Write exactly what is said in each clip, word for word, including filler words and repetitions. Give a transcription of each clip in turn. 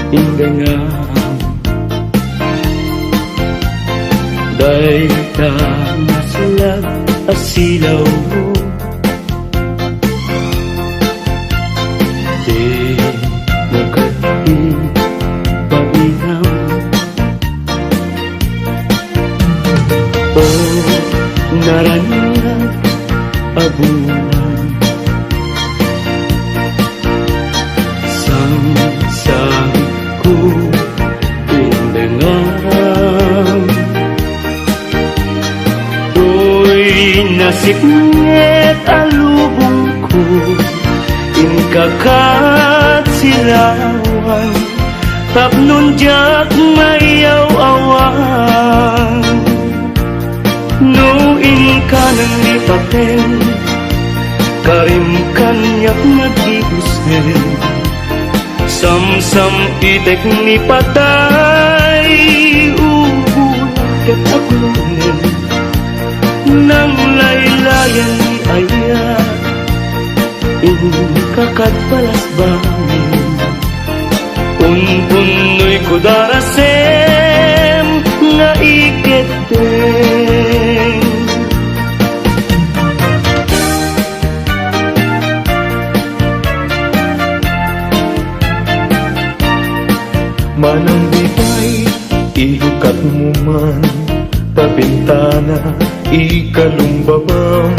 Indengam dayta naslag a silawmo. Dimo ket ipainam. O naraniag a bulan, samsam ko indengam. Toy nasipnget a lubongko, inka kad sirawan, tapnon diak mayaw-awan. No inka nang lipaten, karim kaniak naggibusen. Samsam itek ni patay, ubon ket aglunen. Nanglaylayan ni ayat, inka kad balasbangen. Unpunnoy ko darasem nga ikeddeng. Manang ditoy, igukatmo man ta bintana, ikalumbabam,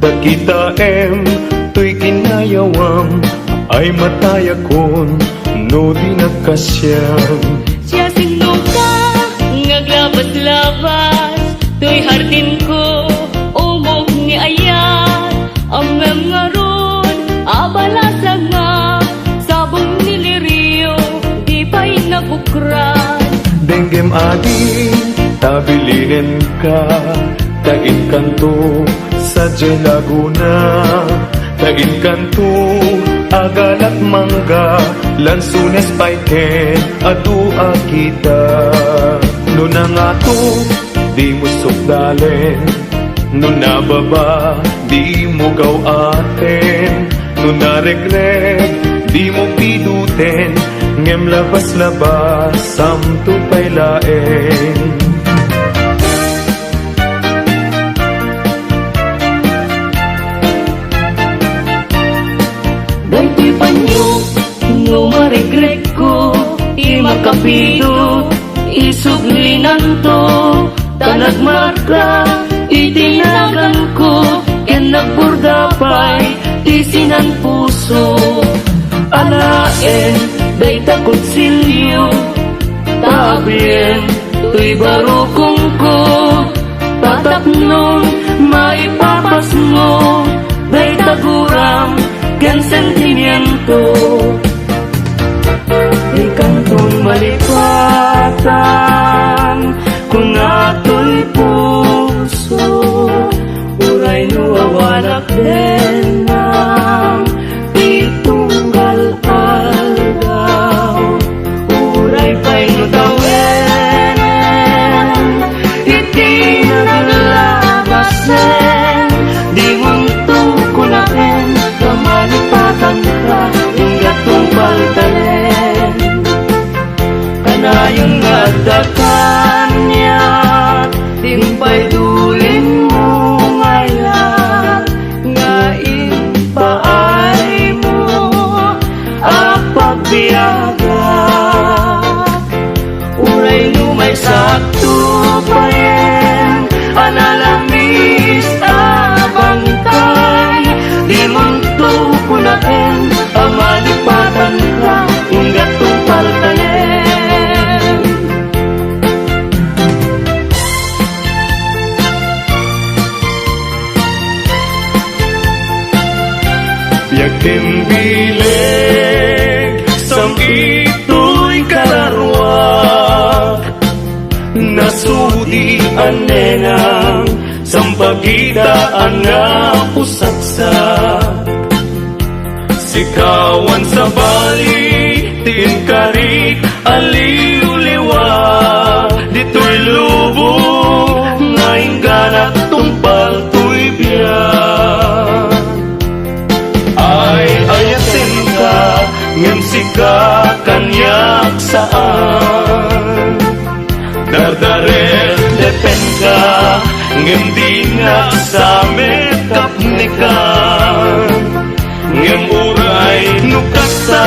ta kitaem toy kinayawam, ay matayakon no di nagkasiam. Siasinoka nga aglabas-labas toy hardinko, umog ni ayat, ammem ngarud a balasangak, sabong ni lirio, di pay nabukran. Denggem adi, ta bilinenka, ta inkanto sadiay Laguna, ta inkanto a galat mangga, lansones pay ket adu a kita. No nangato, dimo sukdalen, no nababa, dimo gaw-aten, no naregreg, dimo piduten, ngem labas-labas, samto pay laeng. Daytoy panyo, no maregregko, ti makapido, isublinanto, ta nagmarka iti naganko, ken nagburda pay ti sinan puso. Alaen dayta kutsilio, ta abrien toy barukongko, ta tapnon maipapasmo dayta guram ken sentimiento. Ikanton malipatan, kuna toy puso, uray no awanak dengnam ti tunggal aldaw. Uray pay no tawenen iti naglabasen, dimonto kunaen ta malipatanka, inggato paltalen. Kanayon nga adda kaniak, dimpay dulinmo nga ayat, nga impaaymo a pagbiagak. Uray no maysakto payen a nalamis a bangkay, dimonto kunaen a malipatanka, inggato paltalen. Biag ken bileg, sam-itoy kararuak, nasudi a nenang, sampagita a napusaksak. Sikawan sabali ti inkarik a liwliwa, ditoy lubong nga ingganak tungpal toy biag. Ay-ayatenka, ngem sika kaniak saan. Dardaref-depenka, ngem dinak sa met kapnekan. Ngem uray no kasta,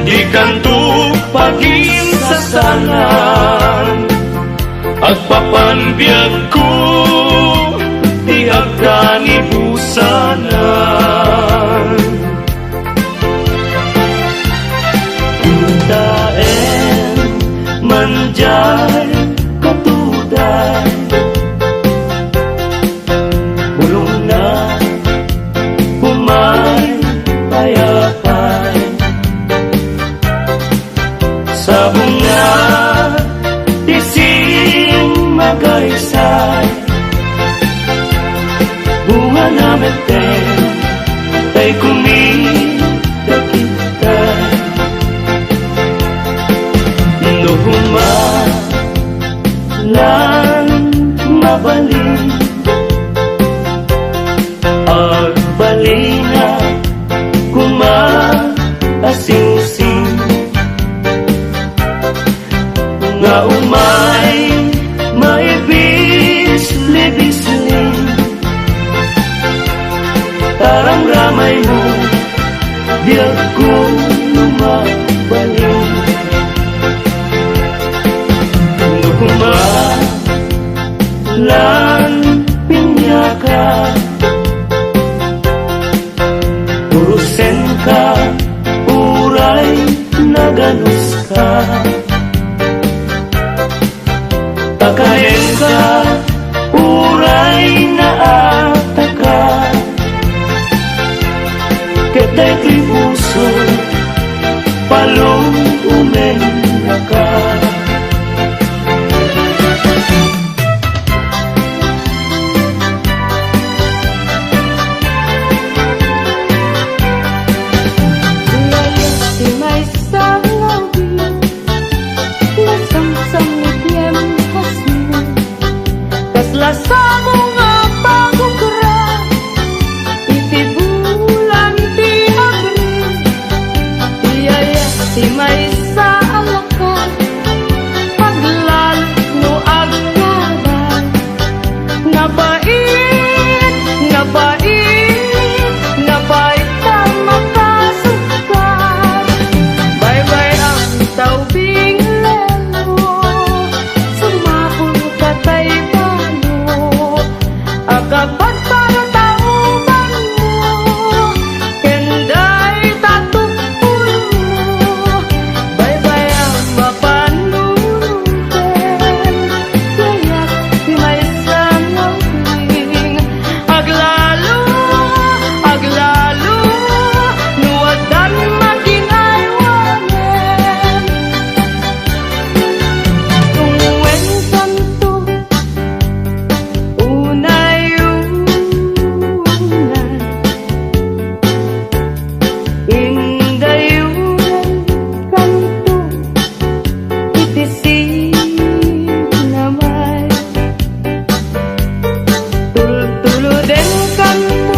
dikanto paginsasanan. Agpapan biagko ti agkanibusanan. Itaen man diay katuday. Bulongna, kumay, payapay. Sabongna, ti simmagaysay. Bungana metten, tay kumita kita. No kuma, lan mabalin, agbalina kuma a singsing. Nga umay maibisli-bisli, taramramaymo, biagko no mabalin. No kuma, lan piniaka, urosenka, uray naganuska. Pakayenka, uray naataka. Ket daytoy puso, palum-umennaka. Layas ti maysa nga ubing, nasamsammit ngem kasno. Kasla sabong a pagukra iti bulan ti Abril. Iyayat ti maysa a lakad, aglalok no agkabay. Napait, napait, napait a makasukar. Baybay-am ta ubing lelo, sumapulka tay balo. Agabagparo ta ubanmo, ken dayta tukkolmo. Baybay-am a panunongpen, iyayat ti maysa nga ubing. Aglalo, aglalo, no addan makin-aywanen. Tungwenkanto unay-unay, indayurenkanto iti sinamay. Tultulodenkanto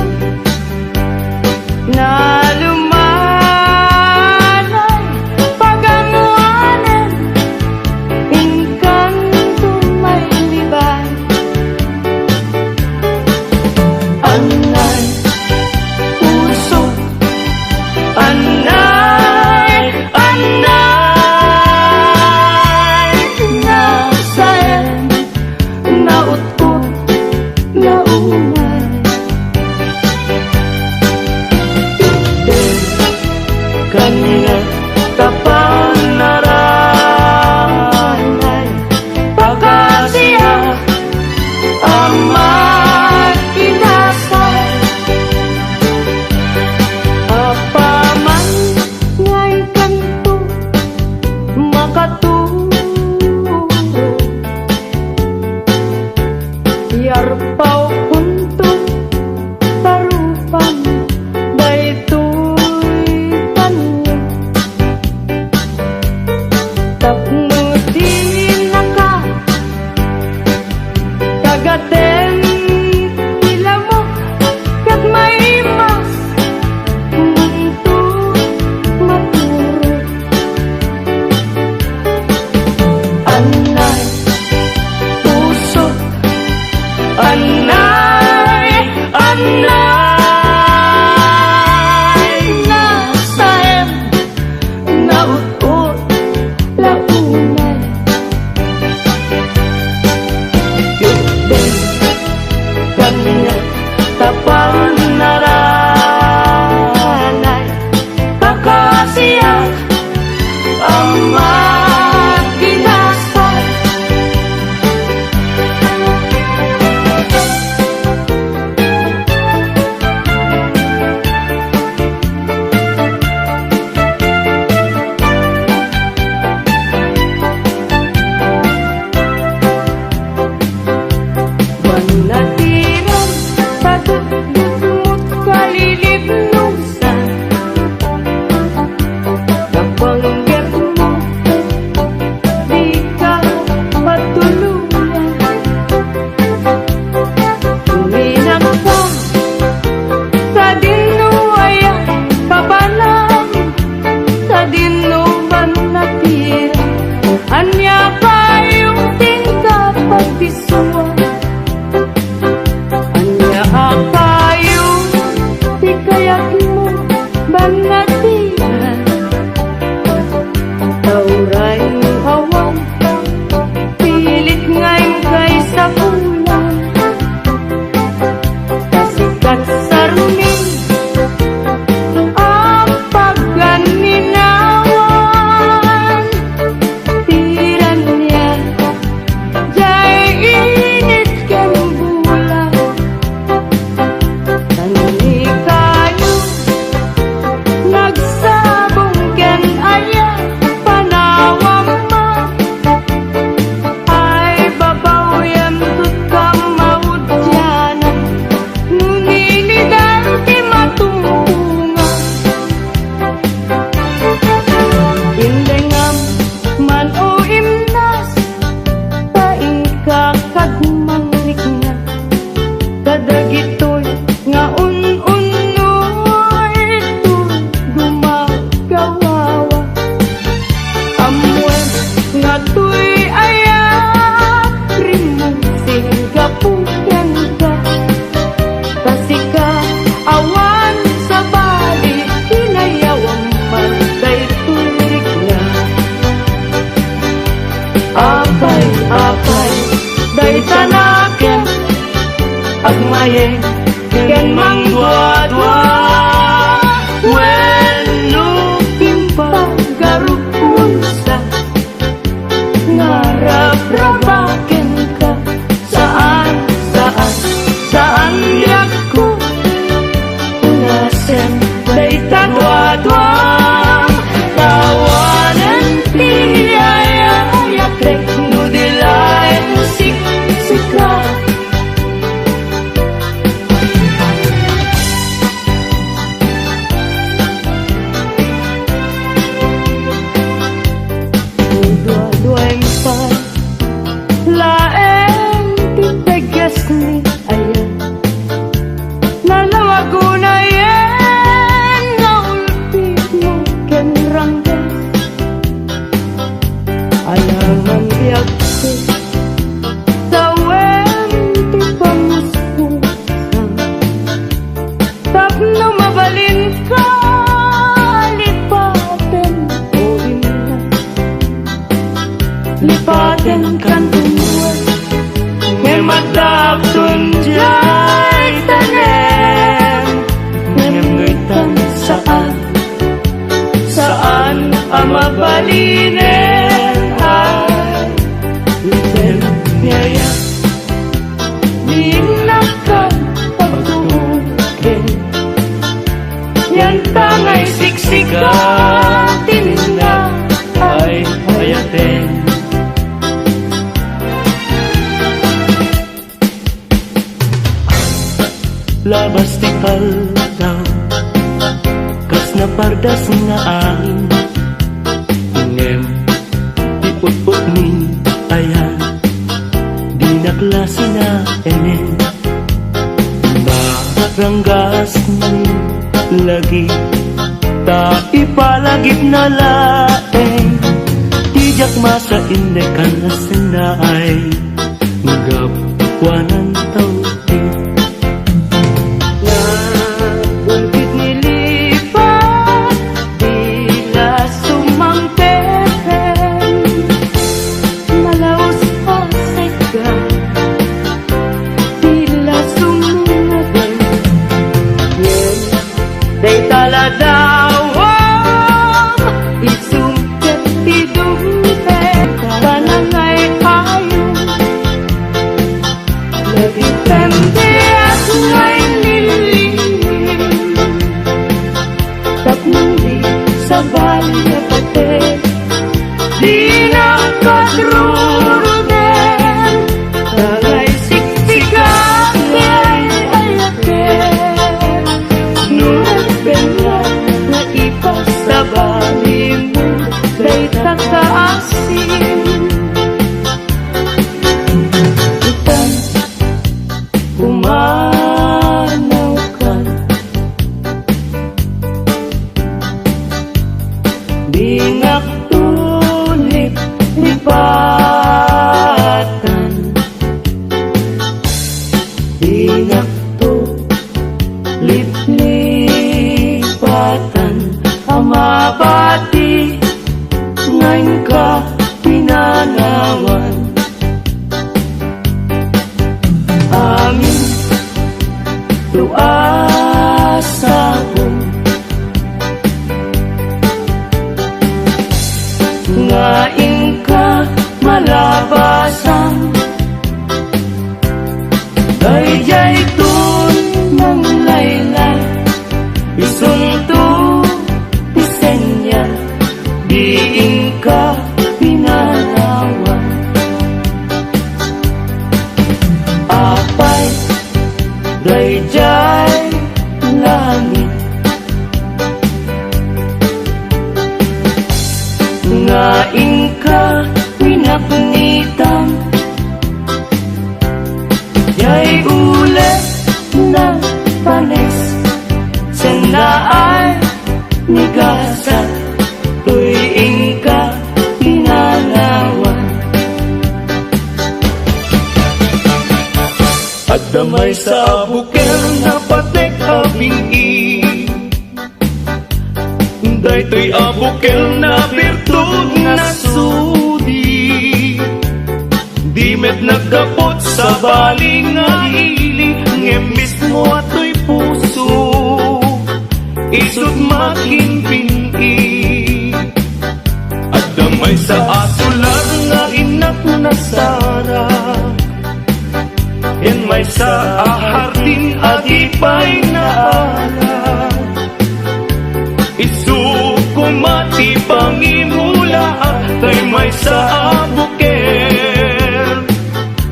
nalumanay, pagammoanen, inkanto mailiban. Anay, puso, anay, anay, nasaen, naut-ot, naumay. Itdem kaniak ta panaranay, pakasiak a makinasay. Apaman nga inkanto makaturo, yarpawkonto ta rupam daytoy panio. Tapno dinaka tagaten ti lamok ket maimas, manto maturog. Apay, dayta nakem, agmayeg ken mangduadua, wenno impagarupmo sa nga rabraba kenka. Saan, saan, saan biagko. Unasem dayta duadua, tawanen ti ayatek no di laeng siksika. Duaduaem pay laeng ti tegesmi, aya. Nalawag unayen nga ulpitmo ken ranggen. Alaman ti agse, tawen ti pamuspusan. Tapno mabalinka, lipaten, o inna. Lipaten kan umuen. Ngem adda agton diay tanem. Ngem no itan, saan, saan a mabalinen ay iten ni aya. Di innakan pagtuoken. Yan tangay siksika ti inna ay ayaten. Labas ti aldaw, kas napardas nga angin. Ngem ti utotmi aya, dinak la sinaenen. Maranggasmi lagi, ta ipalagipna laeng ti diak masainnekan a sinaay. Gapuanan tawti. Nagulpit ni lipa, di la sumangpeten. Malaus a sega, di la sumngaden. Ngem dayta la dawam, isungket ti dumpe, panangay-ayo. Nagipente at ngay nilingim. Tapno di sabali a pate, di nakagruruden. Dagay siksika ti ay-ayatek. No nagbennak nga ipasabalimo dayta kaasim. Itan, pumanawkan. Dingakto liplipatan. Dingakto liplipatan a mabati nga inka pinanawan. Aminto a sao nga inka malabasan. Daydiay ton nanglaylay, isunto ti senyal, di inka pinanawan. Apay, daydiay langit nga inka pinapnitan. Diay uli na panes, sennaay ni gasat, toy inka pinanawan. Adda maysa a bukel a napateg a bing-i. Daytoy a bukel a birtud a sudi. Nagkapot sabali nga ili, ngem mismo atoy puso, isut' makinpin-i. Adda maysa a sular nga innak nasara, ken maysa a hardin a di pay naala. Isu koma ti pangimulaak, tay maysa a bukel,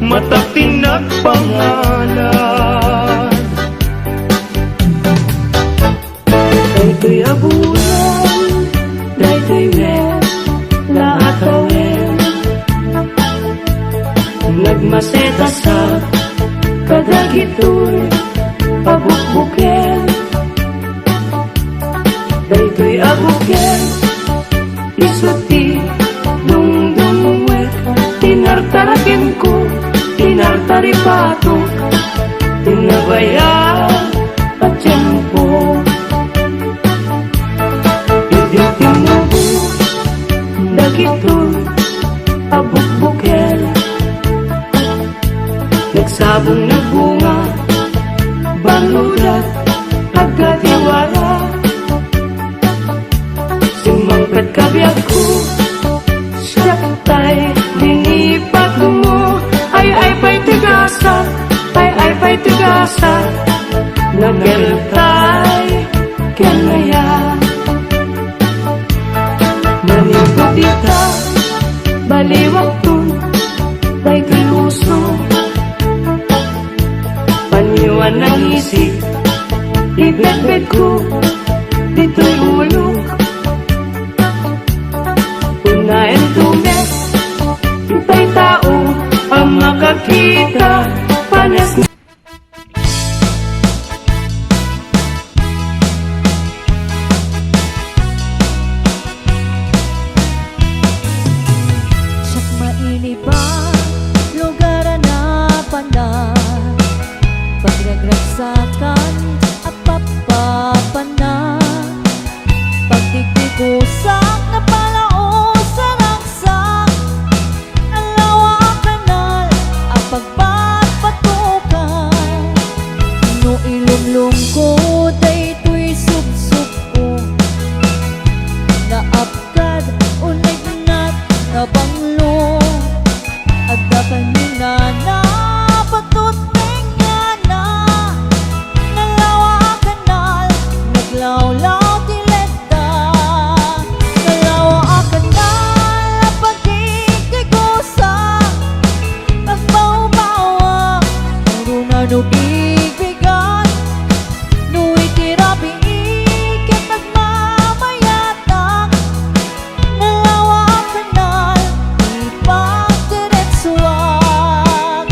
matak ti nagpangalan. Daytoy a bukel, daytoy met la a tawen. Nagmasetasak kadagitoy a bukbukel. Daytoy a bukel, isu ti dungdungwek, ti nartarakenko, ti nartaripatok, ti nabayag a tiempo. Idi tinubok dagitoy a bukbukel, nagsabong, nagbunga, banudat, agkatiwara. Simmangpet kabiagko, siak tay linipatmo. Ay, ay pay ti gasa, ay, ay pay ti gasa, nagertay ken aya. Manipud ita, baliwakto daytoy uso. Paniwan a ngisik, ibetbetko ditoy ulo. Unaen tumet, itay tao a makakita, panes. Siak mailiban, lugar a napanan, pagragragsakan a papapanan, pagdigdigusak, napalaos a ragsak, nalawa a kanal a pagpatpatukan. No ilumlomko daytoy subsobko, naapkad, unegnat, nabanglo. Adda kanina napatutengngana, nalawa a kanal, naglawlaw ti led- da. Nalawa a kanal a pagdigdigusa, nagbawbawa, uruna no bigbigan, no iti rabii ket nagmamayatak. Nalawa a kanal, ipagdiretsuak.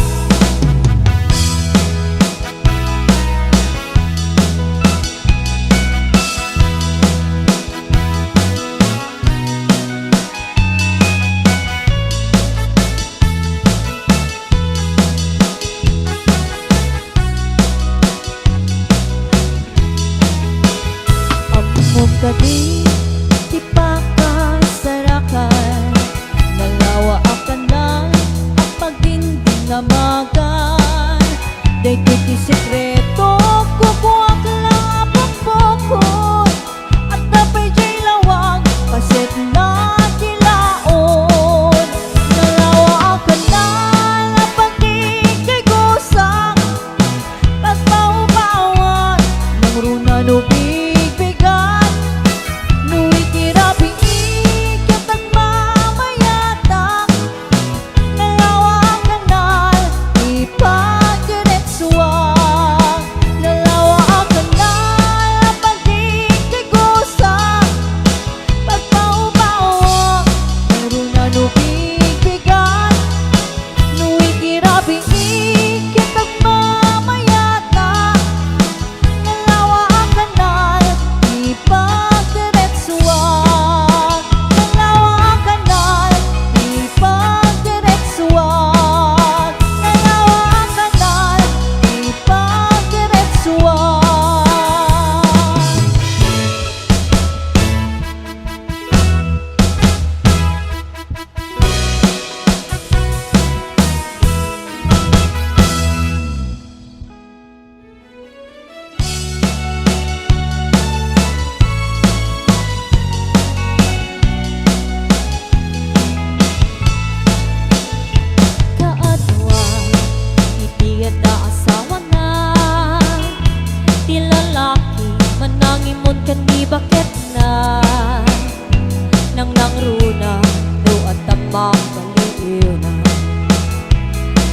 Mapaliiwna.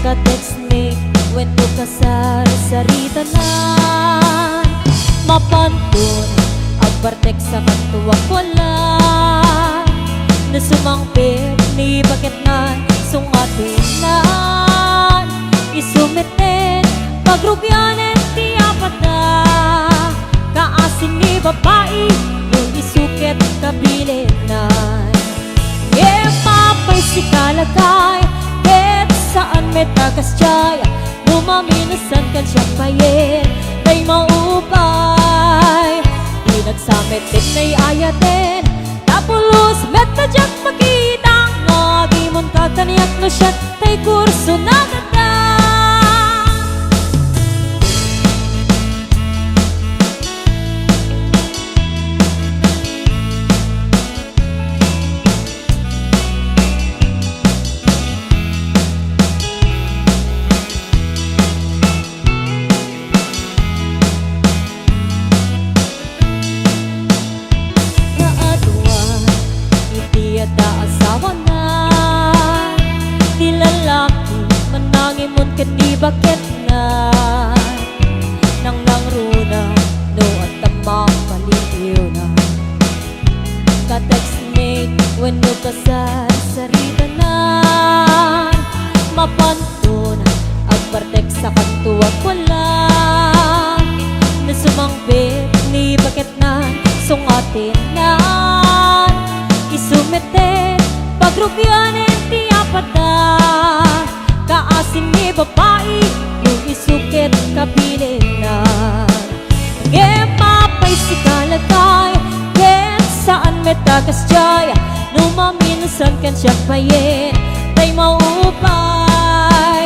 Ka-text mi wenno kasarsaritanan. Mapanton agpartext a kanto a kuala. No sumangpet ni baketnan, sungatinan. Isu met ti pagrugianen ti apatda. Kaasi ni babai no isu ket kabilenan. Ngem apay sika lakay, ket saan met a kasdiay, no maminusan ken siak payen, tay maupay. Pinagsamet ti ay-ayaten, ta pulos met a diak makita, nga agimonka kaniak no siak tay kurso na gaddang. Kaaduan iti adda asawana, ti lalaki manangimon ket di baketna. Nangnangruna no adda mapaliiwna. Ka-text mi wenno kasarsaritanan. Mapanton agpartext a kanto a kuala. No sumangpet ni baketnan, sungatinan. Isu met ti pagrugianen ti apatda. Kaasi ni babai no isu ket kabilenan. Ngem apay sika lakay, ket saan met a kasdiay, no maminusan ken siak payen, tay maupay.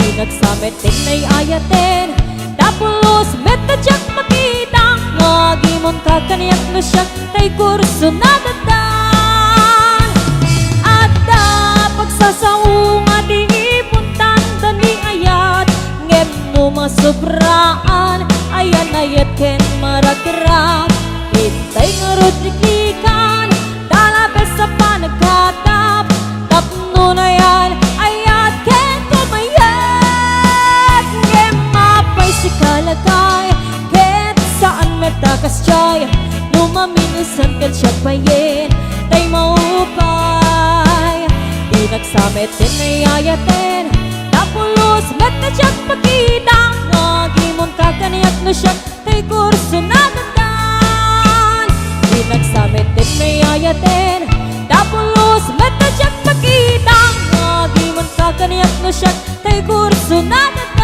Pinagsamet ti ay-ayaten, ta pulos met a diak makita, nga agimonka kaniak no siak tay kurso na gaddang. Adda pagsasao nga di ipuntan da ni ayat, ngem no masobraan, ayan-ayat ken maragrak. Itay ngarud riklikan, talabes a panagkatap, tapno nayan, ayat ken kumayat. Ngem apay sika lakay, ket saan met a kasdiay, no maminusan ken siak payen, tay maupay. Pinagsamet ti ay-ayaten, ta pulos met a diak makita, nga agimonka kaniak no siak tay kurso na gaddang. Pinagsamet ti ay-ayaten, ta pulos met a diak makita, nga agimonka kaniak no siak tay kurso na gaddang.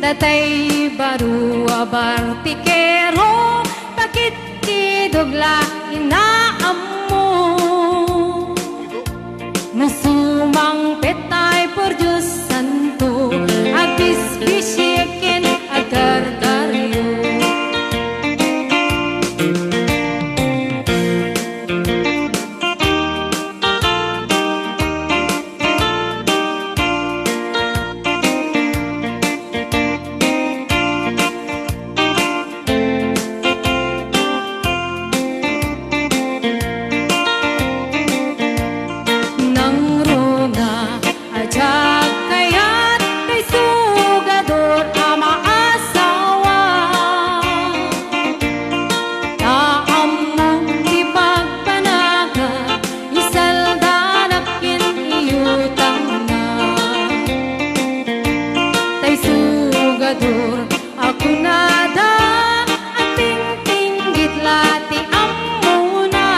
Datay baro a bartikero, pakitkidog la inaammo. No sumangpet tay por Dios Santo, agbisbisi ken agkarkaryo. Nangruna a diak kayat tay sugador a maasawa. Ta ammok ti pagpanaga, isaldanak ken iutangna. Tay sugador a kunada, agtingtinggit la ti ammona.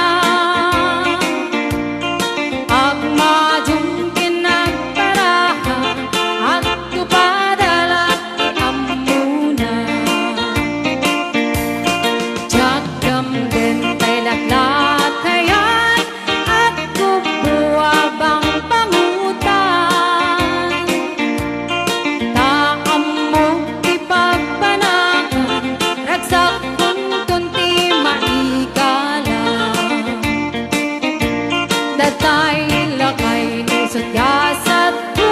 Agmadiom ken agparaha, agtupada la ti ammona. Diak damden tay laklakayan, agkubbo a bangbangutan. Ta ammok ti pagpanagan, ragsakkonton ti maikala. Datay lakay no sut gasatko,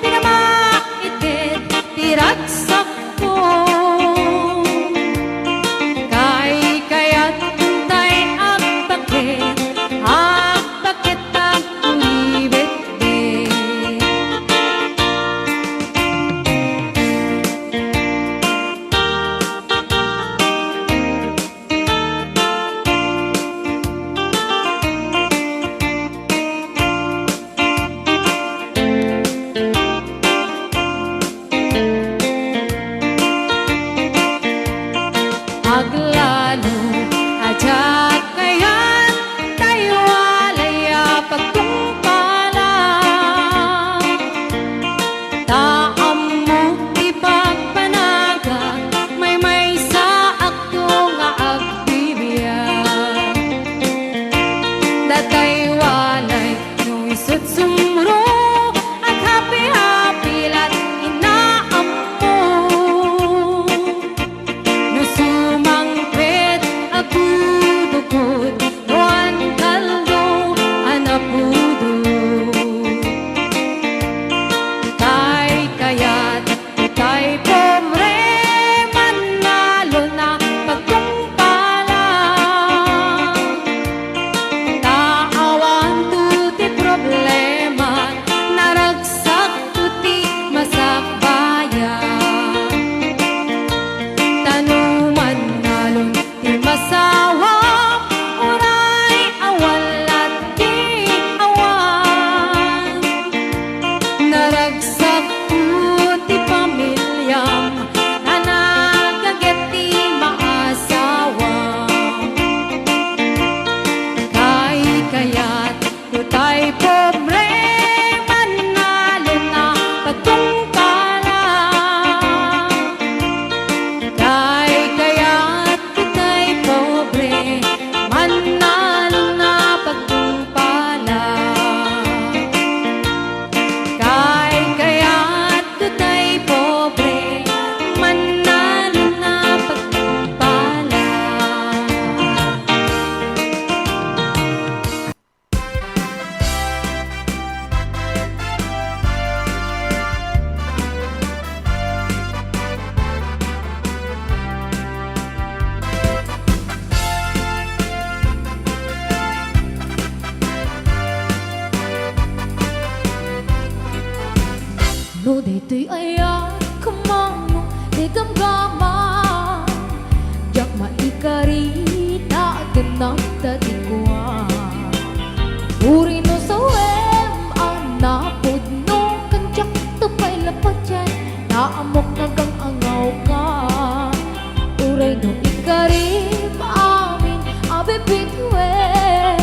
pinamakitid ti ragsakko. Kaykayat tay agpakit, agpakit agkuribet. Aglalo a diak kayat tay walay a pagtungpala. Ta ammok ti pagpanaga, maymaysaakto nga agbibiag. Datay walay no isut sumro, aghapi-hapi la't inaammo. No sumangpet, agdudukot, no an kaldo a napudo. Tay kayat, tay pobre, mannalon a pagtungpala. Ta awanto ti problema, naragsak ti masakbayan. Ta no mannalon ti masawam, uray awan la't ti awan. Naragsak ti pamiliam, nanagan ti maasawam. Kaykayat Tay pobre, mannalon a pagtungpala. Kaykayat tay pobre, mannalon a pagtungpala. Kaykayat tay pobre, mannalon a pagtungpala. No daytoy aya, kumano ti gamgama? Diak maikari ta agannam ta ti kua. Uray no sawem a napudno, ken diak to pay lapatien, ta ammok nga gang-angawka. Uray no ikarim amin a bibituen,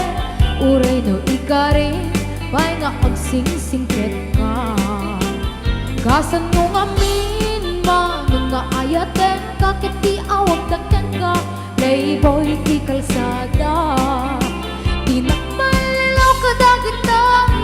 uray no ikarim pay nga agsingsingpetka. Kasano ngamin, Manong, nga ayatenka ket ti awagda kenka, playboy ti kalsada? Dinak mallilaw kadagita,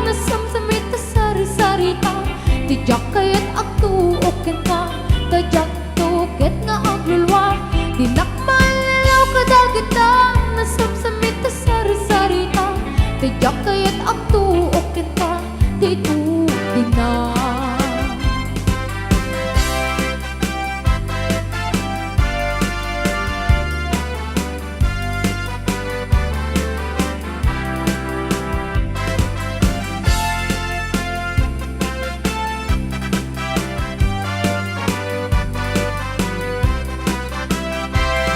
nasamsamit a sari-sarita, ti diak kayat agtuok kenka, ta diak tuket nga aglulua. Dinak mallilaw kadagita, nasamsamit a sari-sarita, ti diak kayat agtuok kenka, ti tudina.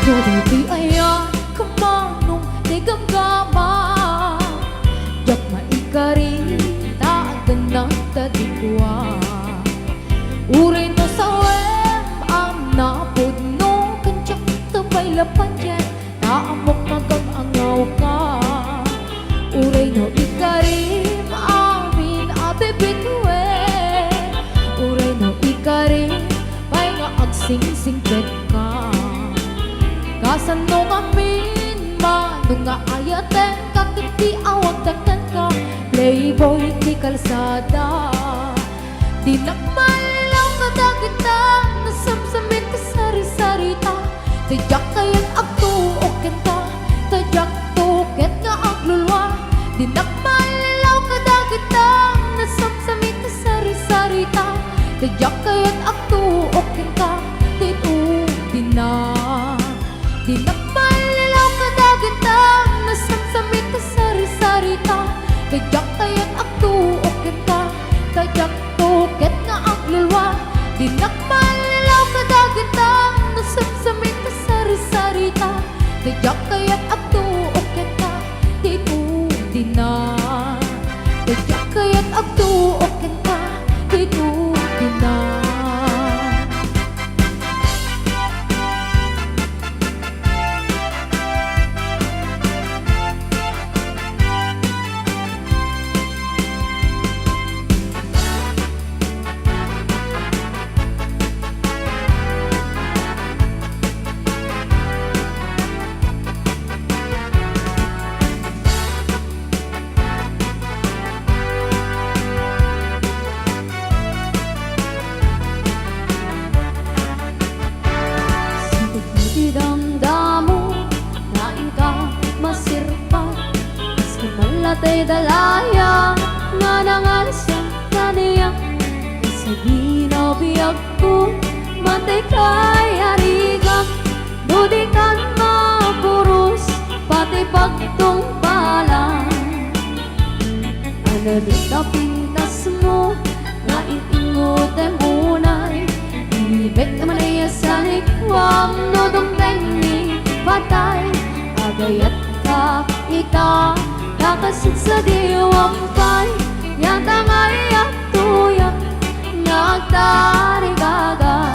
No daytoy aya, Manong, ti gamgama, diak maikari ta agannad ta di kua. Uray no sawem a napudno ken diak ta pay la patien, ta ammok nga agam-angawka. Uray no ikarim amin a bibituen, uray no ikarim pay nga agsingsingpetka. Kasano ngamin, Manong, nga ayatenka ket ti awagda kenka, playboy ti kalsada? Dinak mallilaw kadagita, nasamsamit a sari-sarita, ti diak kayat agtuok kenka, ta diak tuket nga aglulua. Dinak mallilaw kadagita, nasamsamit a sari-sarita, ti diak kayat agtuok kenka, ti tudina. Dinak mallilaw kadagita, nasamsamit a sari-sarita, ta diak kayat agtuok kenka, ta diak tuket nga aglulua. Dinak mallilaw kadagita, nasamsamit a sari-sarita, ta diak kayat agtuok kenka, ti tudina. Ta diak kayat agtuok kenka, ti tudina. Sipud ti damdamo nga inka masirpat, kas kamallatay dalaya nga nangalsem kaniak. Kasagina biagko, matay kay arigak, no dikan mapuros pati pagtungpalan. Ania dita pintasmo nga in-ingotem unay? Ibek man aya sanikuam no dumtengmi patay. Agayatka ita, ta kasdidiwam pay, yantangay agtoyak nga agtarigagay.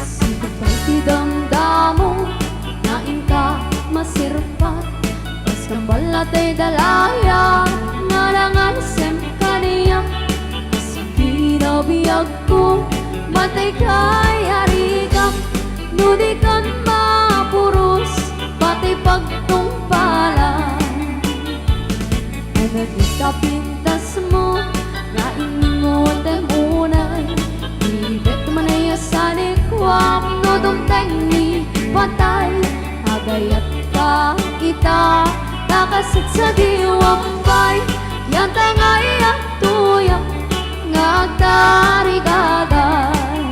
Sipud pay ti damdamo nga inka masirpat, kas kamallatay dalaya nga nangalsem kaniak. Kasagina biagko, matay kay arigak, no dikan mapuros pati pagtungpalan. Ania dita pintasmo nga in-ingotem unay? Ibek man aya sanikuam no dumtengmi patay. Agayatka ita, ta kasdidiwam pay, yantangay agtoyak nga agtarigagay.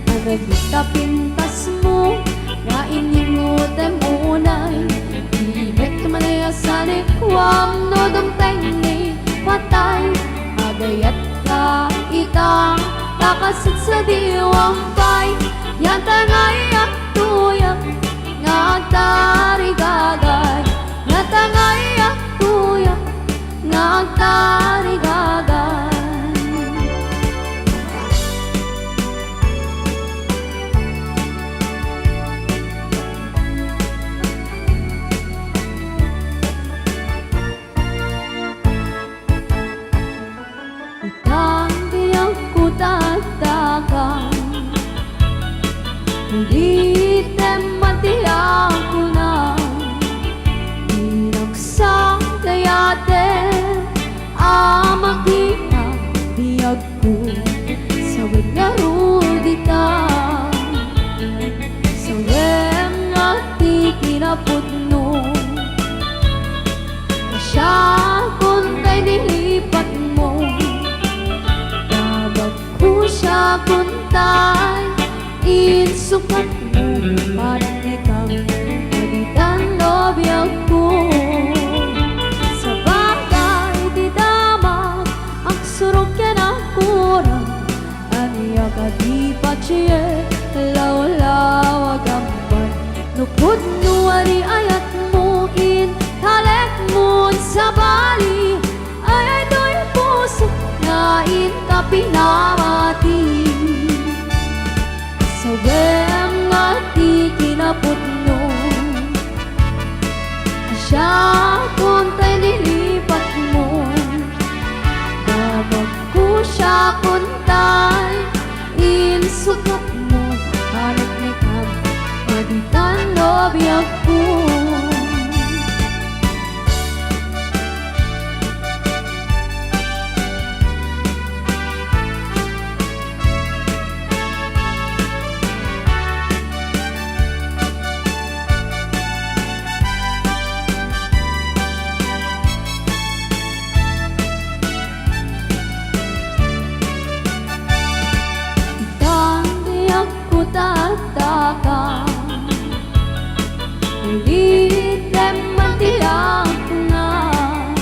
Ania dita pintasmo nga in-ingotem unay? Ibek man aya sanikuam no dumtengmi patay. Agayatka ita, ta kasdidiwam pay, yantangay agtoyak nga agtarigagay. kinapudno. Siakon tay nilipatmo. Damagko siakon tay insukatmo. Parang ikaw, kabitan nobiagko. Sabagay ti damag, agsurok ken agkurang. Ania kadi patien, lawlawagam man. No pudno a ni ayatmo, intalekmon sabali. Ay, ay, toy pusok nga inka pinamati. Sawem nga ti kinapudno. Siakon tay nilipatmo. Damagko siakon tay insukatmo. Parang ikaw, kabitan nobiagko. Itan ti agkutattaka, ulitem man ti agkunam.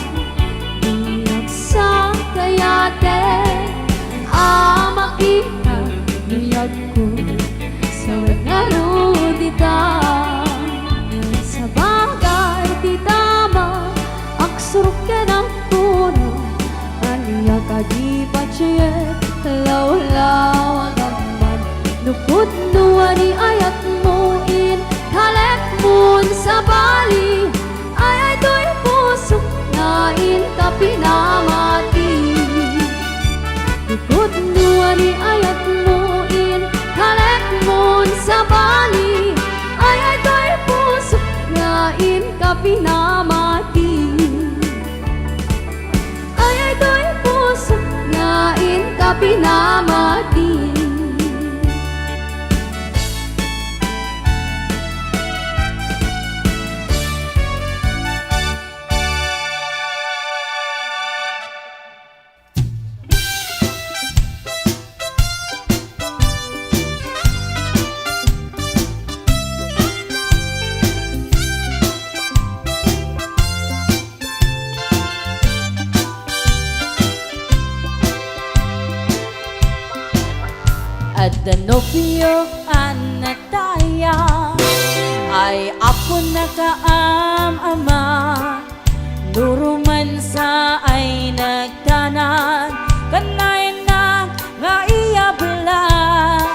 Diak sa kayat a makita biagko. Sawek ngarud ita. Sabagay ti damag, agsurok ken agkurang. Ania kadi patien, lawlawagam man. No pudno a ni ayatmo, intalekmon sabali. Ay, ay, toy pusok nga inka pinamati. Ikot no a ni ayatmo, intalekmon sabali. Ay, ay, toy pusok nga inka pinamati. Ay, ay, toy pusok nga inka pinamati. Adda nobiok a natayag, ay aponna kaam-ama. Nuromansa ay nagdanag, kanayannak nga iyablag.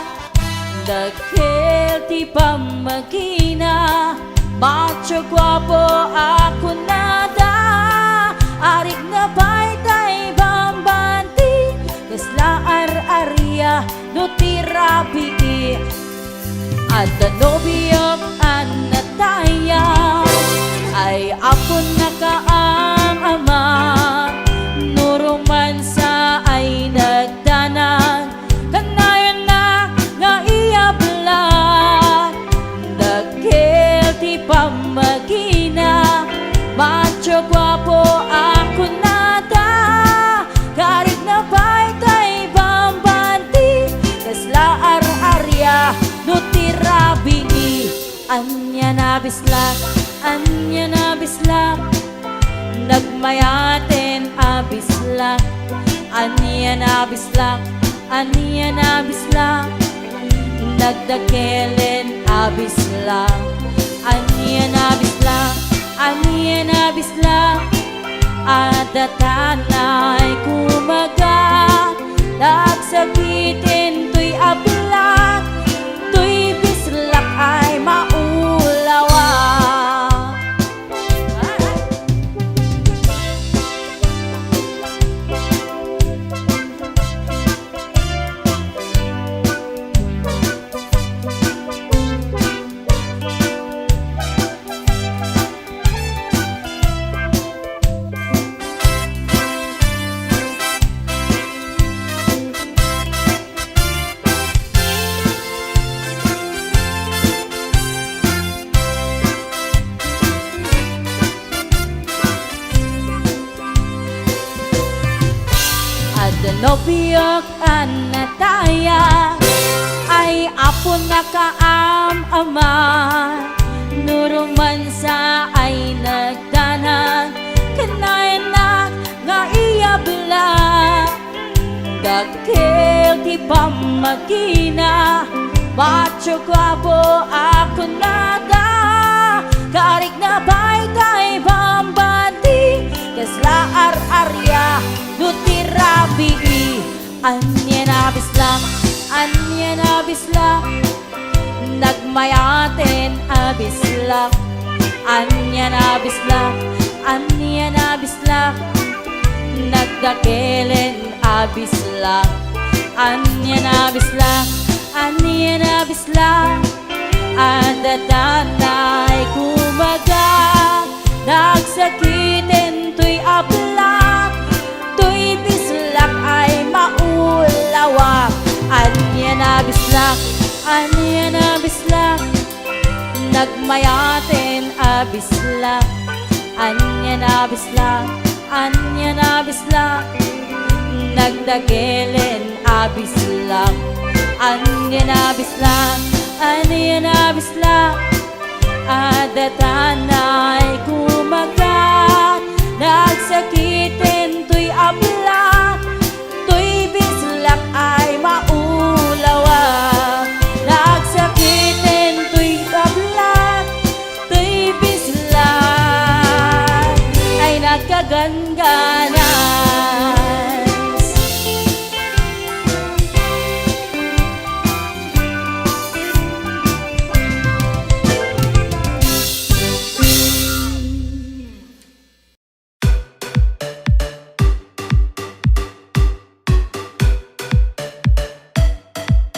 Dakkel ti pammagina, macho guapo a kunada. Arigna pay tay bambanti, kasla ar-aria no ti rabii. Adda nobiok a natayag, ay aponna kaam-ama. Nuromansa ay nagdanag, kanayannak nga iyablag. Dakkel ti pammagina, macho guapo a kunada. Arigna pay tay bambanti, kasla ar-aria no ti rabii. Ania a bislak, ania a bislak, nagmayaten a bislak. Ania a bislak, ania a bislak, nagdakkelen a bislak. Ania a bislak, ania a bislak, adda tanay kumaga. Nagsakiten toy a bislak, toy bislak ay maulawa. Nobiok a nataya ay apo nakaam-ama, no rumansa ay nagdanag, kanayanak nga iyabla. Dakkel ti pammagina, macho guapo a kunada, karigna pay tay bambati, kasla ar-aria no ti rabii. Ania a bislak, ania a bislak, nagmayaten a bislak. Ania a bislak, ania a bislak, nagdakkelen a bislak. Ania a bislak, ania a bislak, adda tanay kumaga. Nagsakiten toy ablak, toy bislak ay maulawak. Ania a bislak, ania a bislak, nagmayaten a bislak. Ania a bislak, ania a bislak, nagdakkelen a bislak. Ania a bislak, ania a bislak, adda tanay